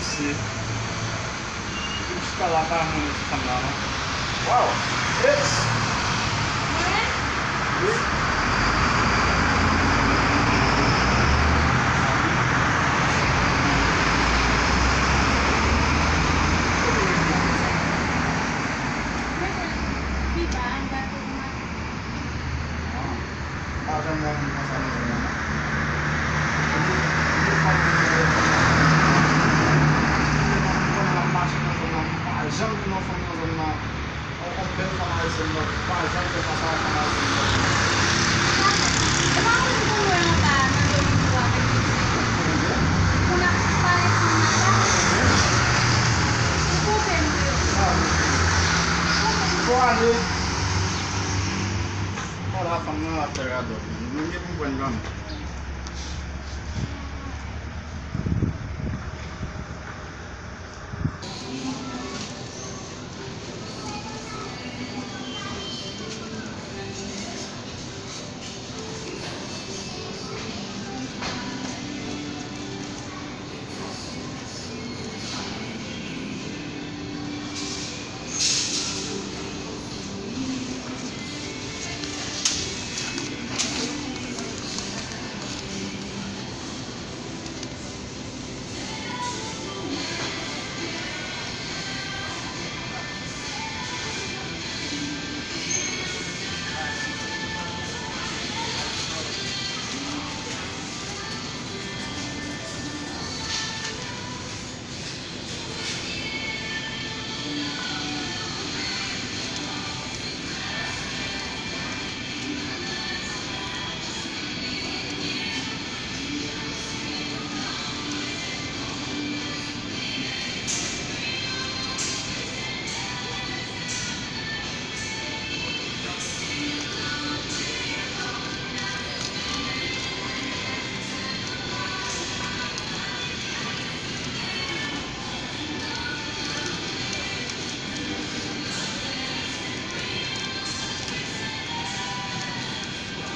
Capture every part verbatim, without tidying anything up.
Se, depi m chita la, m pa janm wè ti fanm nan, non. Waw! Eps! Mwen? Wi. Kote w ret la konsa? Mwen jwenn pi ba, anba kote maten. Ah. Pa janm wè moun konsa nan zòn nan, non. Gen, gen fanm ki gen lè fanm nan, gen fanm ki gen lè nan zòn nan, m konnen l ap mache nan zòn nan, m pa janm jwenn yon fanm nan zòn nan, yon, yon bèl fanm ayisyèn, non, m pa janm fè fas a yon fanm ayisyèn, non. E pa moun pou wè anba nan domino avèk mesye yo. Moun ap pale fanm nan la. Ou twonpe m wi. Ah, mesye. Ou twonpe m. Bon, ale. Bon, la fanm nan ap fè radòt. Mwen gen pou m pran granm.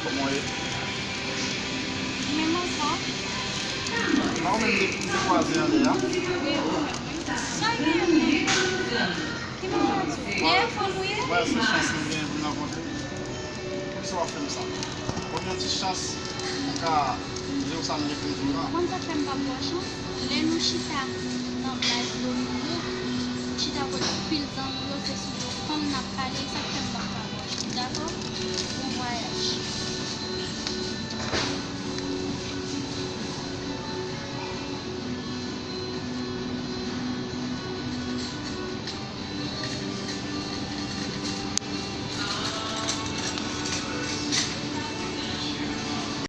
Kòman w ye? Menm ankò. A, ou menm de, de kwaze anlè a? Wi, ou menm, wi. Sa w genyen menm? Ki bagay w di? Dèyè fanm ou ye? Wè, se chans m genyen pou m rankontre. Poukisa w ap fè m sa? Ban m yon ti chans, m ka di w sa m gen pou m di w la. Ou konn sa k fè m p ap ba w chans? Lè nou chita nan plaj Domino, nou chita kote pil zanmi yo, se sou do fanm n ap pale, sa k fè m